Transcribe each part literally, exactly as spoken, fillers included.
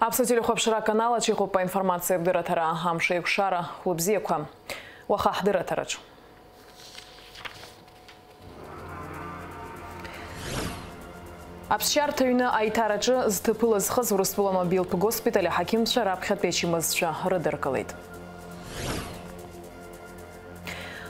Аԥсуа телехәаԥшра аканал аҿы иҟоуп аинформациа абдырраҭара. Амш еиқәшара, хәлыбзиақәа. Уаха ҳдырраҭараҿы. Аԥсшьарҭа ҩны аиҭараҿы зҭыԥыла зхыз Урыстәыла мобилтә госпиталь аҳақьымцәа раԥхьатәи ачымазцәа рыдыркылеит.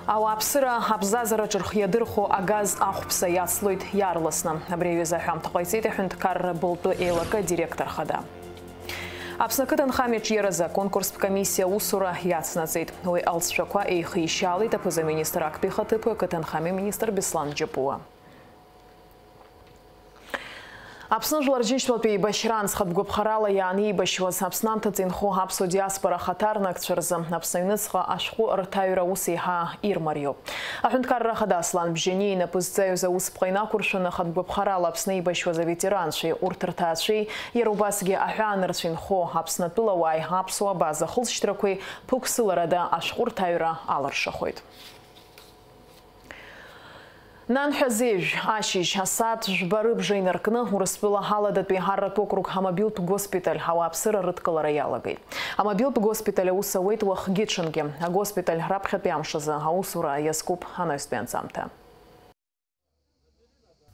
Ауааԥсыра абзазараҿы рхы иадырхәо агаз ахәԥса иацлоит иаарласны. Абри аҩыза аҳәамҭа ҟаиҵеит аҳәынҭқарра былтәы еилакы адиректор хада. Аԥсны ақыҭанхамҩа аҿиаразы аконкурстә комиссиа аусура иацнаҵеит. Уи алҵшәақәа еихишьаалеит аԥыза-министр актәи ихаҭыԥуаҩ ақыҭанхамҩа министр Беслан Џьапуа. Аԥсны Жәлар Џьынџьтәылатәи еибашьраан зхатә гәаԥхарала иаанеибашьуаз Аԥсны аамҭаӡа инхо аԥсуа диаспора ахаҭарнакцәа рзы Аԥсны аҩныҵҟа ашәҟәы рҭаҩра ус еиҳа ирмариоуп. Аҳәынҭқарра ахада Аслан Бжьаниа инапы зҵаҩыз аусԥҟа инақәыршәаны, ахатә гәаԥхарала Аԥсны еибашьуаз аветеранцәеи урҭ рҭаацәеи, иара убасгьы аҳәаанырцә инхо Аԥсны атәылауааи аԥсуа абаза ахылҵшьҭрақәеи ԥықәсыларада ашәҟәы рҭаҩра алыршахоит. Нанҳәа зежә ашьыжь, асааҭ жәба рыбжа инаркны, Урыстәыла Аладатәи арратә округ амобилтә госпиталь ауааԥсыра рыдкылара иалагеит. Амобилтә госпиталь аус ауеит уахгьы-ҽынгьы. Агоспиталь раԥхьатәи амш азы аусура иазкуп анаҩстәи анҵамҭа.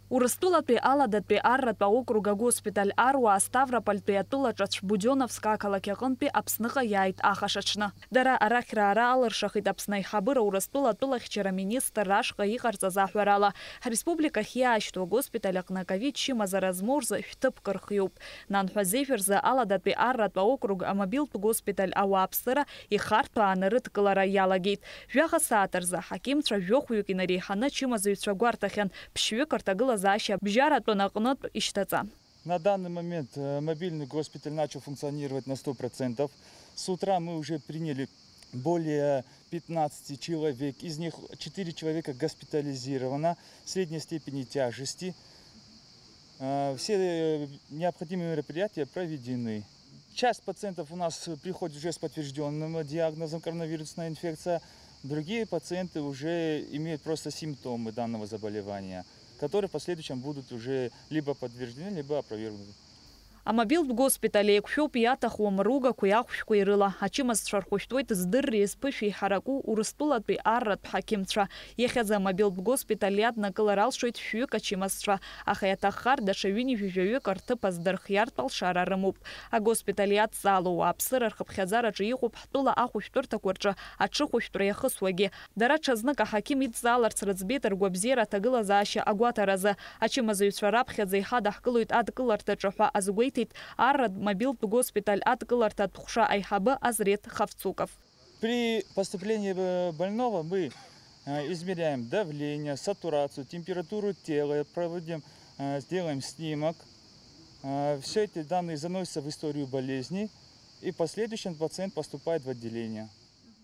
Урыстәылатәи Аладатәи арратә аокруг агоспиталь аруаа Ставропольтәи атәылаҿацә Будионовск ақалақь аҟынтәи Аԥсныҟа иааит ахашаҽны. Дара арахь раара алыршахит Аԥсны аиҳабыра Урыстәыла атәылахьчара министр рашҟа иҟарҵаз аҳәарала, ҳреспубликахь иаашьҭу агоспиталь аҟны аковид чымазара змоу рзы шәҭыԥк рхиоуп. Нанҳәа зежә рзы Аладатәи арратә аокруг амобилтә госпиталь ауааԥсыра ихарҭәааны рыдкылара иалагеит. Жәаха сааҭ рзы аҳақьымцәа жәохәҩык инареиҳаны ачымазаҩцәа гәарҭахьан, ԥшьҩык рҭагылазаашьа бжьаратәын аҟнытә ишьҭаҵа. На данный момент, э, мобильный госпиталь начал функционировать на сто процентов. С утра мы уже приняли более пятнадцати человек, из них четыре человека госпитализировано в средней степени тяжести. Э, все, э, необходимые мероприятия проведены. Часть пациентов у нас приходит уже с подтверждённым диагнозом коронавирусная инфекция, другие пациенты уже имеют просто симптомы данного заболевания, которые в последующем будут уже либо подтверждены, либо опровергнуты. Амобилтә госпиталь еиқәшәоуп иаҭаху амругақәеи ахәшәқәеи рыла. Ачымазцәа рхәышәтәуеит здырреи зԥышәеи ҳараку Урыстәылатәи арратә ҳақьымцәа. Иахьазы амобилтә госпиталь иаднакылар алшоит шәҩык ачымазцәа, аха иаҭаххар, даҽа ҩынҩажәи жәаҩык рҭыԥ аздырхиартә алшара рымоуп. Агоспиталь иадҵаало ауааԥсыра рхыԥхьаӡараҿы иҟоуп ҳтәыла ахәышәтәырҭақәа рҿы аҽыхәышәтәра иахысуагьы. Дара ҽазнык аҳақьым идҵааларц рыӡбеит ргәабзиара аҭагылазаашьа агәаҭаразы. Ачымазаҩцәа раԥхьаӡа иҳадаҳкылоит адкыларҭаҿы ҳәа азгәеиҭеит арратә мобилтә госпиталь адкыларҭатә ҟәша аиҳабы Азрет Хавцуков. При поступлении, э, больного мы, э, измеряем давление, сатурацию, температуру тела, проводим, э, сделаем снимок. Э, все эти данные заносятся в историю болезни, и в последующем пациент поступает в отделение.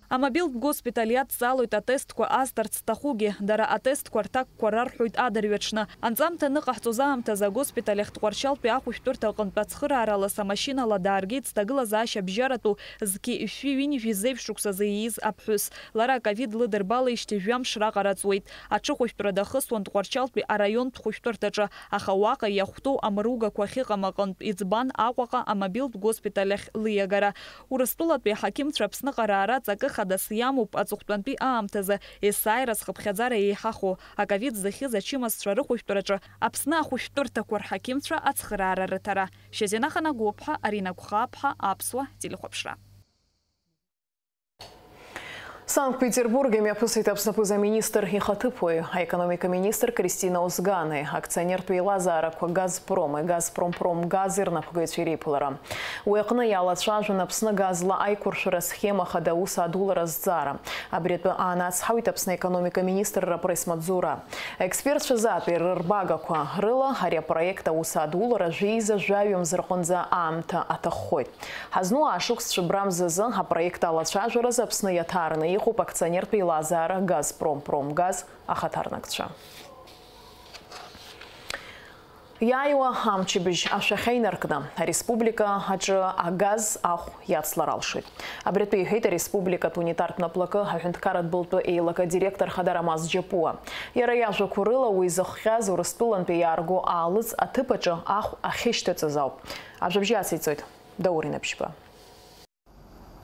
Амобилтә госпиталь иадҵаалоит атестқәа азҭарц зҭахугьы, дара атестқәа рҭакқәа рарҳәоит адырҩаҽны. Анҵамҭа аныҟаҳҵоз аамҭазы агоспиталь ахь Тҟәарчалтәи ахәышәтәырҭа аҟынтә ацхыраарала самашьынала дааргеит зҭагылазаашьа бжьаратәу зқьи жәшәи ҩынҩажәи зеижә шықәсазы ииз аԥҳәыс. Лара аковид лыдырбалеижьҭеи жәамш раҟара ҵуеит. Аҽыхәышәтәра дахысуан Тҟәарчалтәи араионтә хәышәтәырҭаҿы, аха уаҟа иахәҭоу амругақәа ахьыҟам аҟынтә иӡбан Аҟәаҟа амобилтә госпиталь ахь лиагара. Урыстәылатәи аҳақьымцәа Аԥсныҟа раара ҵакы хадас иамоуп аҵыхәтәантәи аамҭазы есааира зхыԥхьаӡара еиҳахо, аковид зыхьыз ачымазцәа рыхәышәтәраҿы Аԥсны ахәышәтәырҭақәа рҳақьымцәа ацхыраара рыҭара. Шьазина Ханагәыԥҳа, Арина Гәхаԥҳа, Аԥсуа телехәаԥшра. Санкт-Петербург имҩаԥысит Аԥсны аԥыза-министр ихаҭыԥуаҩ, аекономика министр Кристина Озганеи, акционертә еилазаарақәа Газпроми, Газпромпром Гази рнапхгаҩцәеи реиԥылара. Уи аҟны иалацәажәон Аԥсны газла аиқәыршәара асхема хада аус адулара азҵаара. Абри атәы аанацҳауеит Аԥсны аекономика министрра апресс-маҵзура. Аекспертцәа азы атәи рырбагақәа рыла ари апроект аус адулара жәеиза жәаҩа мза рҟынӡа аамҭа аҭаххоит. Ҳазну аашықәс цәыббра мзазы апроект алацәажәаразы Аԥсны иаҭаарны иҟоуп акционертә еилазаара Газпром Промгаз ахаҭарнакцәа. Иааиуа амчыбжь ашәахьа инаркны, ареспублика аҿы агаз ахә иацлар алшоит. Абри атәы иҳәеит ареспубликатә унитартә наплакы аҳәынҭқарратә былтәы еилакы адиректор хада Рамаз Џьапуа. Иара иажәақәа рыла, уи зыхҟьаз Урыстәылантәи иаарго аалыҵ аҭыԥ аҿы ахә ахьышьҭаҵаз ауп. Ажәабжь иациҵоит Даур Инапшьба.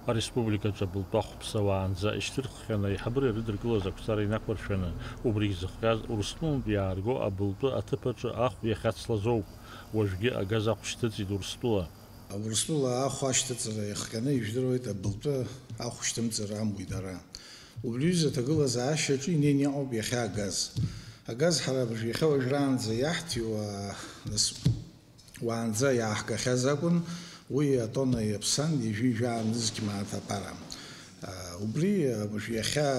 Ареспубликаҿы абылтәы ахәԥса уаанӡа ишьҭырххьаны аиҳабыра ирыдыркылаз ақәҵара инақәыршәаны, убригь зыхҟьаз Урыстәылантә иаарго абылтәы аҭыԥ аҿы ахә иахьацлаз ауп. Уажәгьы агаз ахә шьҭыҵит Урыстәыла. Урыстәыла ахә ашьҭыҵра иахҟьаны ижәдыруеит, абылтәы ахә шьҭымҵыр амуит ара. Убри аҩыза аҭагылазаашьаҿы инеины иҟоуп иахьа агаз. Агаз ҳара абыржә иахьа уажәраанӡа иаҳҭиуа, нас, уаанӡа иааҳгахьаз акәын, уи атонна иаԥсан ҩажәи жәаа нызқь мааҭ аԥара. Убри абыржә иахьа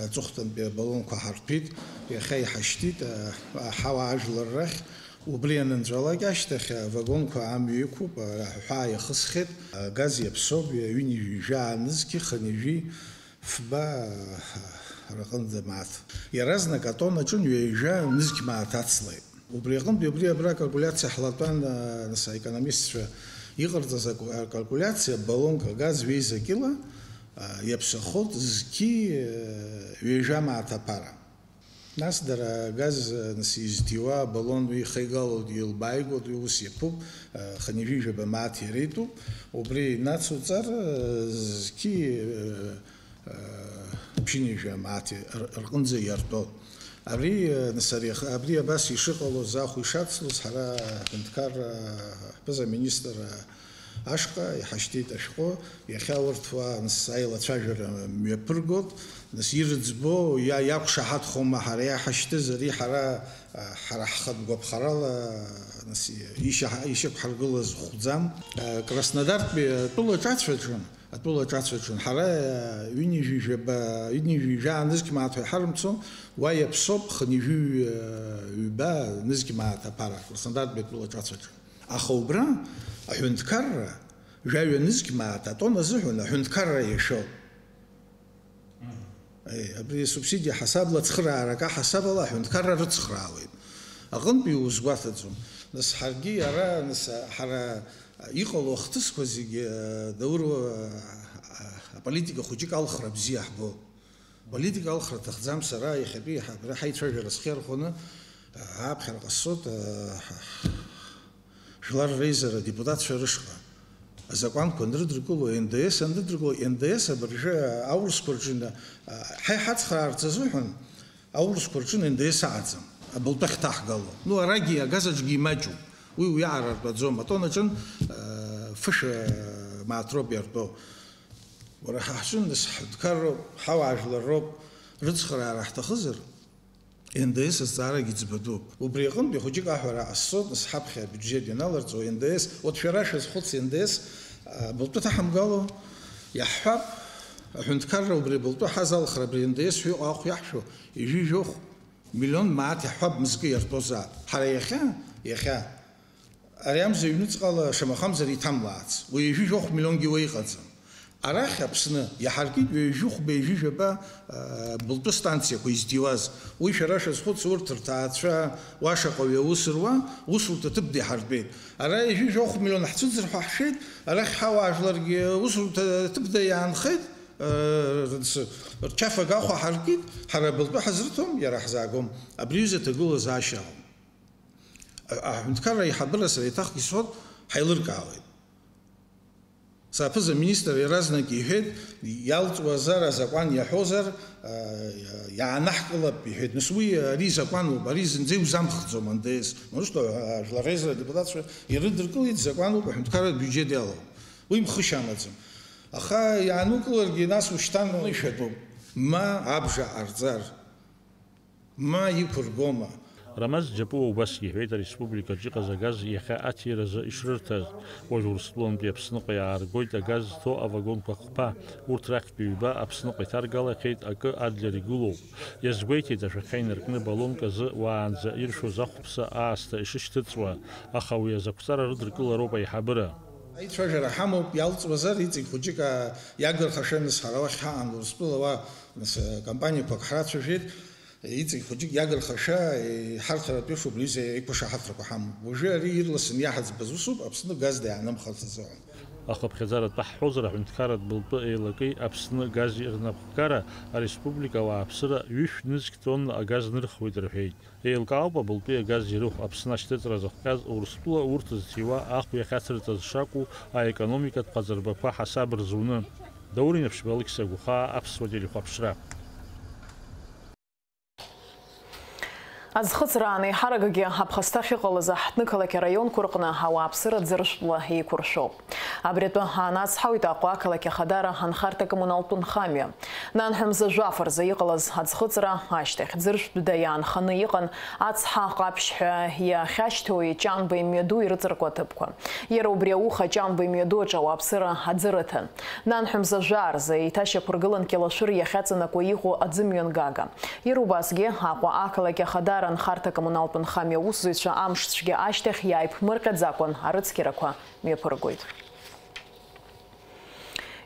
аҵыхәтәантәи абалонқәа ҳарҭәит, иахьа иҳашьҭит, ҳауаажәлар рахь. Убри анынҵәалак ашьҭахь авагонқәа амҩа иқәуп, аҳәаа иахысхьеит, агаз иаԥсоуп, ҩынҩажәи жәаа нызқьи хынҩажәи фба рҟынӡа мааҭ. Иаразнак атоннаҿы ҩажәа нызқь мааҭ ацлеит. Убри аҟынтәи убри абра акалькулиациа ҳлатәан, нас аекономистцәа иҟарҵаз акалькулиациа, баллонк агаз ҩеиза кьыла иаԥсахоит зқьи ҩажәа мааҭ аԥара. Нас дара агаз, нас, изҭиуа абаллон уи ихеигалоит, илбааигоит, уи ус иаԥуп, хынҩажәи жәаба мааҭ иара итәуп, убри нацуҵар, зқьи ԥшьынҩажәа мааҭ рҟынӡа иартәоит. Абри, нас, ари, абри абас ишыҟалоз, ахә ишацлоз, ҳара аҳәынҭқарра ҳԥыза-министр ашҟа иҳашьҭит ашәҟәы, иахьа урҭ уа, нас, аилацәажәара мҩаԥыргоит, нас, ирыӡбо, иа-, иақәшаҳаҭхома ҳара иаҳашьҭыз, ари ҳара, а, ҳара ҳхатә гәаԥхарала, нас, ишьа-, ишьақәҳаргылаз хәӡам. А, Краснодартәи атәыла ҿацәаҿы, атәыла ҿацәаҿы ҳара, а, ҩынҩажәи жәаба, ҩынҩажәи жәаа нызқь мааҭ ҳәа иҳарымцо, уа иаԥсоуп хынҩажәи, а, ҩба нызқь мааҭ аԥара, Краснодартәи атәыла ҿацәаҿы. Аха убра аҳәынҭқарра жәаҩа нызқь мааҭ атонна азыҳәан аҳәынҭқарра иашьоуп. Е, абри асубсидиа ҳасабла, ацхыраарак аҳасабала аҳәынҭқарра рыцхраауеит. Аҟынтәи узгәаҭаӡом. Нас ҳаргьы ара, нас ҳара иҟало ахҭысқәа зегьы, э, Даур, э, аполитика хәыҷык алхра бзиа ҳбо. Политика алхра аҭахӡам сара, иахьатәи ҳа-, абра ҳаицәажәара схьархәаны, ааԥхьара ҟасҵоит, аа, ҳа-, Жәлар Реизара адепутатцәа рышҟа. Азакәанқәа анрыдыркыло, Н Д С анрыдыркыло, Н Д С абыржәы аурысқәа рҿы, аа, ҳа иҳацхраарц азыҳәан, аурысқәа рҿы Н Д С аҟаӡам, абылтәы ахьҭаҳгало. Ну, арагьы, агаз аҿгьы имаҷуп. Уи уиаҟара ртәаӡом. Атоннаҿын, аа, фышәа мааҭ роуп иартәо. Уара ҳа ҳҿы, нас, ҳҳәынҭқарроуп, ҳауаажәлар роуп, рыцхраара ҳҭахызар, Н Д С азҵаарагьы ӡбатәуп. Убри аҟынтәи хәыҷык аҳәара ҟасҵоит, нас, ҳаԥхьа абиуџьет ианаларҵо, Н Д С, урҭ шәара шәазхәыц, Н Д С, а, былтәы ҭаҳамгало, иаҳҳәап, аҳәынҭқарра убри былтәы ҳазалхра абри Н Д С ҳәа иҟоу ахә иаҳшәо, ҩажәи жәохә миллион мааҭ иаҳҳәап мызкы иартәозаап. Ҳара иахьа, иахьа, Ари амза ҩнуҵҟала шамахамзар иҭамлаац, уи ҩажәи жәохә миллионгьы уа иҟаӡам. Арахь Аԥсны иаҳаркит ҩажәи хәба, ҩажәи жәаба, аа, былтәы станциақәа изҭиуаз. Уи шәара шәазхәыц, урҭ рҭаацәа уа шаҟаҩы аус руа, усурҭа ҭыԥда иҳартәеит. Ара ҩажәи жәохә миллион ҳцәыӡыр ҳәа ҳшеит, арахь ҳауаажәларгьы усурҭа ҭыԥда иаанхеит, аа, рчаф агахәа ҳаркит, ҳара абылтәы ҳазрыҭом, иара ҳзаагом. Абри аҩыза аҭагылазаашьа ауп. Аҳәынҭқарра аиҳабыра сара еиҭахгьы исҳәоит, ҳаилыркаауеит. Саԥыза-министр иаразнак иҳәеит, иалҵуазар, азакәан иаҳәозар, а, иаанаҳкылап, иҳәеит. Нас уи ари закәануп, ари зынӡа иузамхӡом, Н Д С. Мыжда, а, Жәлар Реизара адепутатцәа ирыдыркылеит, закәануп, аҳәынҭқарра абиуџьет иалоуп. Уи мхышьа амаӡам. Аха иаанукыларгьы, нас ушьҭан ишәатәуп. Ма абжа ҟарҵар. Ма иқәыргома? Рамаз Џьапуа убасгьы иҳәеит, ареспубликаҿ иҟаз агаз иахьа аҭиразы ишрырҭаз. Уажә Урыстәылантәи Аԥсныҟа иааргоит агаз зҭо авагонқәа хԥа. Урҭ рахьтә ҩба Аԥсныҟа иҭаргалахьеит, акы Адлер игылоуп. Иазгәеиҭеит, ашәахьа инаркны баллонк азы уаанӡа иршәоз ахәԥса аасҭа ишышьҭыҵуа, аха уи азы ақәҵара рыдыркылароуп аиҳабыра. Аицәажәара ҳамоуп, иалҵуазар, иҵегь хәыҷык, а, иагырхашәа, нас, ҳара уахь ҳаҟан, Урыстәыла уа, нас, а, компаниақәак ҳрацәажәеит. Иҵегь хәыҷык иагырхашәа, иҳарҭаратәы шәоуп, Лиза, иқәшаҳаҭрақәа ҳамоуп. Уажәы ари ирласны иаҳаӡбаз усуп, Аԥсны газда иаанымхарц азыҳәан. Ахыԥхьаӡара атәы ҳҳәозар, аҳәынҭқарратә былтәы еилакеи Аԥсны Гази рнапхгара ареспублика ауааԥсыра ҩышә нызқь тонна агаз нырхуеит рҳәеит. Еилкаауп абылтәи агаз ирыхә Аԥсны ашьҭыҵра зыхҟьаз Урыстәыла урҭ зҭиуа ахә иахьацырҵаз шакәу аекономикатә ҟаҵарбақәа ҳасаб рзуны. Даур Инаԥшьба, Алықьса Гәхаа, Аԥсуа телехәаԥшра. Аӡхыҵра анеиҳаракгьы аԥхасҭа ахьыҟалаз аҳҭнықалақь араионқәа рҟны ауааԥсыра ӡыршәтәла еиқәыршәоуп. Абри атәы аанацҳауеит Аҟәа ақалақь ахадара анхарҭа-коммуналтә нхамҩа. Нанҳәа мза жәаф рзы иҟалаз аӡхыҵра ашьҭахь ӡыршәтәда иаанханы иҟан ацҳа ҟаԥшь ҳәа иахьашьҭоу Ҷанба имҩаду ирыҵаркуа аҭыԥқәа. Иара убри ауха Ҷанба имҩаду аҿы ауааԥсыра аӡы рыҭан. Нанҳәа мза жәаа рзы еиҭашьақәыргылан Кьалашәыр иахьаҵанакуа иҟоу аӡымҩангага. Иара убасгьы Аҟәа ақалақь ахадара анхарҭа-коммуналтә нхамҩа аусзуҩцәа амш цәгьа ашьҭахь иааиԥмырҟьаӡакәан арыцқьарақәа мҩаԥыргоит.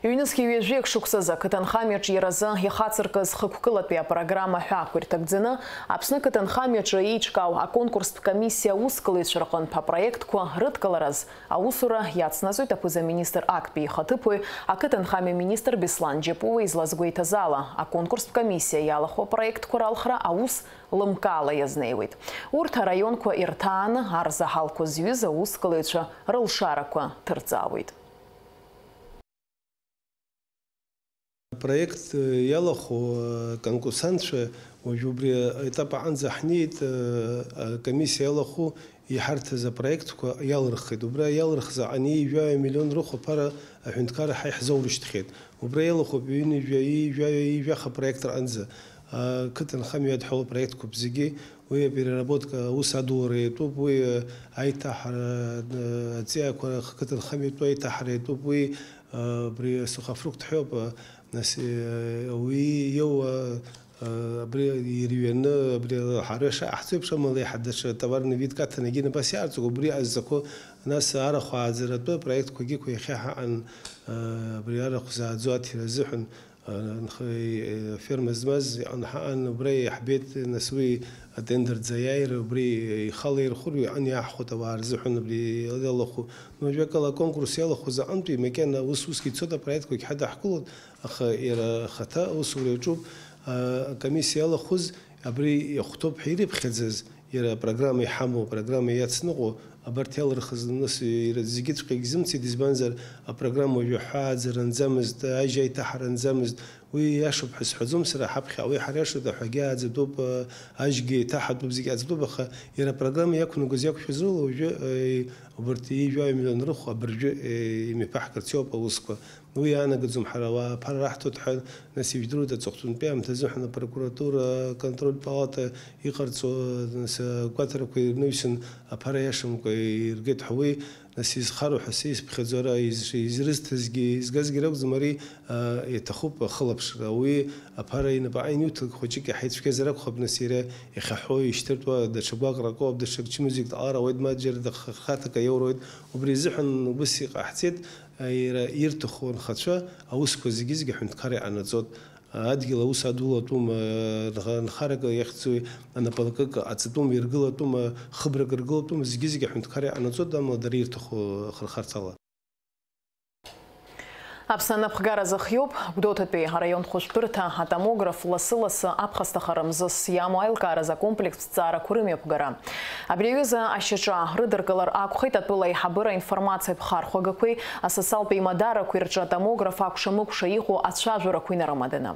Ҩнызқьи ҩажәи акы шықәсазы ақыҭанхамҩаҿ иара азы ихацыркыз хықәкылатәи апрограмма ҳәа ақәирҭагӡаны Аԥсны ақыҭанхамҩаҿы еиҿкаау аконкурстә комиссиа аусқәлаҩцәа рҟынтә апроектқәа рыдкылараз аусура иацнаҵоит аԥыза-министр актәи ихаҭыԥуаҩ, ақыҭанхамҩа министр Беслан Џьапуа излазгәеиҭаз ала, аконкурстә комиссиа иалахәу апроектқәа ралхра аус лымкаала иазнеиуеит. Урҭ араионқәа ирҭааны арзаҳалқәа зҩыз аусқәлаҩцәа рылшарақәа ҭырҵаауеит. Апроект, э, иалахәу, э, аконкурсантцәа уажә убри аетап аҟынӡа ҳнеит, э, акомиссиа иалахәу иҳарҭаз апроектқәа иалырххеит. Убра иалырхыз ани жәаҩа миллион рыхә аԥара аҳәынҭқарра ҳа иаҳзоурышьҭхьеит. Убра иалахәуп ҩынҩажәа, ҩажәа, ҩажәаха проект рҟынӡа. Ақыҭанхамҩа иадҳәалоу апроектқәа зегьы Уи апереработка аус адулара иатәуп, уи, э, аиҭаҳара, э, аҵиаақәа рахь ақыҭанхамҩатәы аиҭаҳара иатәуп, уи, э, абри асухофрукт ҳәоуп, э, нас, э, уи иоуа, э, абри ирҩаны, абри ҳара ишаҳҵо еиԥш амала иаҳа даҽа товарный видк аҭанагьы абас иаарҵоуп, убри азҵақәо, нас арахә ааӡаратәы апроектқәагьы иахьа ҳаҟан, э, абри арахә зааӡо аҭира азыҳәан. Нхеи, аферма змаз иҟан ҳаан, убра иаҳбеит, нас уи атендерӡа иааир, убри ихала ирхәыр, иҟан иаҳхәоит ауаа рзыҳәан, абри иалахәу. Ну, ажәакала, аконкурс иалахәу заҟантәи макьана ус-усгьы ицоит, апроектқәагь ҳадаҳкылоит, аха иара ахаҭа аусура иаҿуп, а, акомиссиа иалахәыз, абри иахәҭоуп ҳәа ирыԥхьаӡаз, Иара апрограмма иҳамоу, апрограмма иацныҟәо, абарҭ иалырхыз нас иара зегьыҵәҟьа егьзымцеит, избанзар, апрограмма уажәы ҳәааӡаранӡамызт, ажь аиҭаҳаранӡамызт, уи иашоуп ҳәа сҳәаӡом сара, ҳаԥхьа уи ҳара иашоит, аҳәагьы ааӡатәуп, ажьгьы еиҭаҳатәуп, зегь ааӡатәуп, аха иара апрограмма иақәнагоз иақәшәаз рыла уажәы, э, убарҭ ҩажәа миллион рыхә абыржәы, э, имҩаԥаҳгарц иоуп аусқәа. Уи иаанагаӡом ҳара ауаа аԥара раҳҭоит ҳәа, нас ижәдыруеит аҵыхәтәантәи аамҭазы ҳәа апрокуратура, аконтрольтә палата иҟарҵо, нас агәаҭарақәа ирныҩсын аԥара иашамкәа иргеит ҳәа уи, нас изхароу ҳәа са исԥхьаӡо ара из-, изрызҭазгьы, изгазгьы ракәӡам, ари, а, иаҭахуп ахылаԥшра. Уи аԥара инапаҟа ианиуҭалак хәыҷык иаҳа ицәгьазар акәхап, нас иара иахьаҳәо ишьҭыртәуа даҽа гәаҟрак ауп, даҽак чымазик даҟалар ауеит, ма џьара даххаҭак аиоуроуит. Убри азыҳәан убыс иҟаҳҵеит. Иара ирҭаху анхацәа аусқәа зегьы-зегьы аҳәынҭқарра иҟанаҵоит. Адгьыл аус адулатәума, нха-, нхарак иахьӡуи, анапалакык аҵатәума, иргылатәума, хыбрак ргылатәума, зегьы-зегьы аҳәынҭқарра иҟанаҵоит, амала дара ирҭаху ахырхарҭала. Аԥсны анапхгара зыхиоуп Гәдоуҭатәи араион хәышәтәырҭа атомограф лассы-лассы аԥхасҭахара мзызс иамоу аилкааразы акомплектә ҭҵаарақәа рымҩаԥгара. Абри аҩыза ашьаҿа рыдыркылар акәхеит атәыла аиҳабыра аинформациатә хархәагақәеи асоциалтә еимадарақәеи рҿы атомограф акәша-мыкәша иҟоу ацәажәарақәа инарымаданы.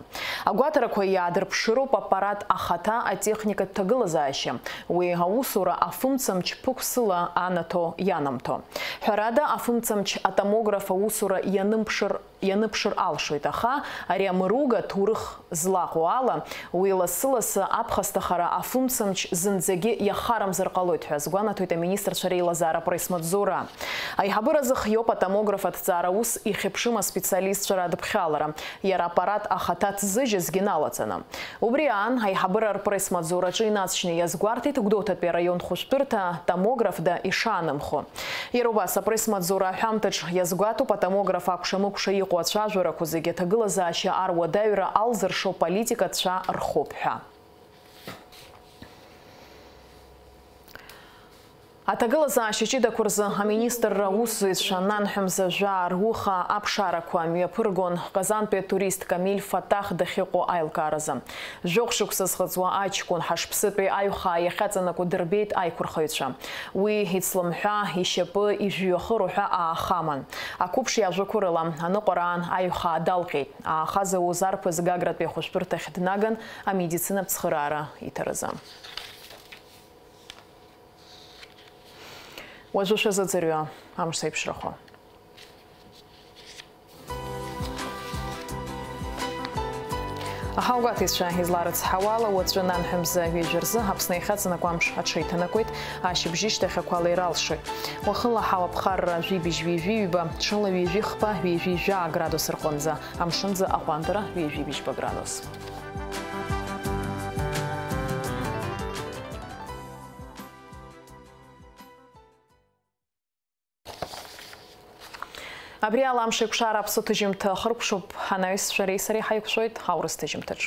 Агәаҭарақәа иаадырԥшыроуп аппарат ахаҭа атехникатә ҭагылазаашьа, уи аусура афымцамч ԥықәсыла анаҭо ианамҭо. Ҳәарада, афымцамч атомограф аусура ианымԥшыр ианыԥшыр алшоит, аха ари амыруга, ҭоурых злаҟоу ала, уи лассы-лассы аԥхасҭахара афымцамч зынӡагьы иахарамзар ҟалоит ҳәа азгәанаҭоит аминистрцәа реилазаара апресс-маҵзура. Аиҳабыра зыхиоуп атомограф аҭҵаара аус ихьыԥшым аспециалистцәа радыԥхьалара, иара аппарат ахаҭа ҭзыжьызгьы налаҵаны. Убри аан, аиҳабыра рпресс-маҵзураҿы инаҵшьны иазгәарҭеит Гәдоуҭатәи араион хәышәтәырҭа томографда ишаанымхо. Иара убас апресс-маҵзура аҳәамҭаҿ иазгәаҭоуп атомограф акәша-мыкәша иҟоу ацәажәарақәа зегьы аҭагылазаашьа аруадаҩра алзыршо политикацәа рхоуп ҳәа. Аҭагылазаашьа ҷыдақәа рзы аминистрра аусзуҩцәа нанҳәа мза жәаа руха аԥшаарақәа мҩаԥыргон Ҟазантәи атурист Камиль Фатах дахьыҟоу аилкааразы. Жәохә шықәса зхыҵуа аҷкәын Ҳашԥсытәи аҩхаа иахьаҵанакуа дырбеит аиқәырхаҩцәа. Уи ицлымҳәа, ишьапы, ижәҩахыр уҳәа ааха аман. Ақәыԥш иажәақәа рыла аныҟәараан аҩхаа далҟьеит. Ааха зауз арԥыс Гагратәи ахәышәтәырҭахь днаган амедицинатә цхыраара иҭаразы. Уажәы шәазыӡырҩы амш зеиԥшрахо. Аҳаугәаҭаҩцәа изларыцҳауала, уаҵәы нанҳәа мза ҩажәа рзы Аԥсны иахьаҵанакуа амш аҽеиҭанакуеит, ашьыбжьышьҭахь ақәа ала иралшоит. Уахынла ҳауа ԥхарра жәибжь ҩажәи ҩба, ҽынла ҩажәи хԥа, ҩажәи жәаа градус рҟынӡа, амшынӡы аҟәандара ҩажәи быжьба градус. Абри ала амш еиқәшара аԥсы ҭыжьымҭа ахыркәшоуп, анаҩс шәареи сареи ҳаиқәшәоит аурыс ҭыжьымҭаҿ.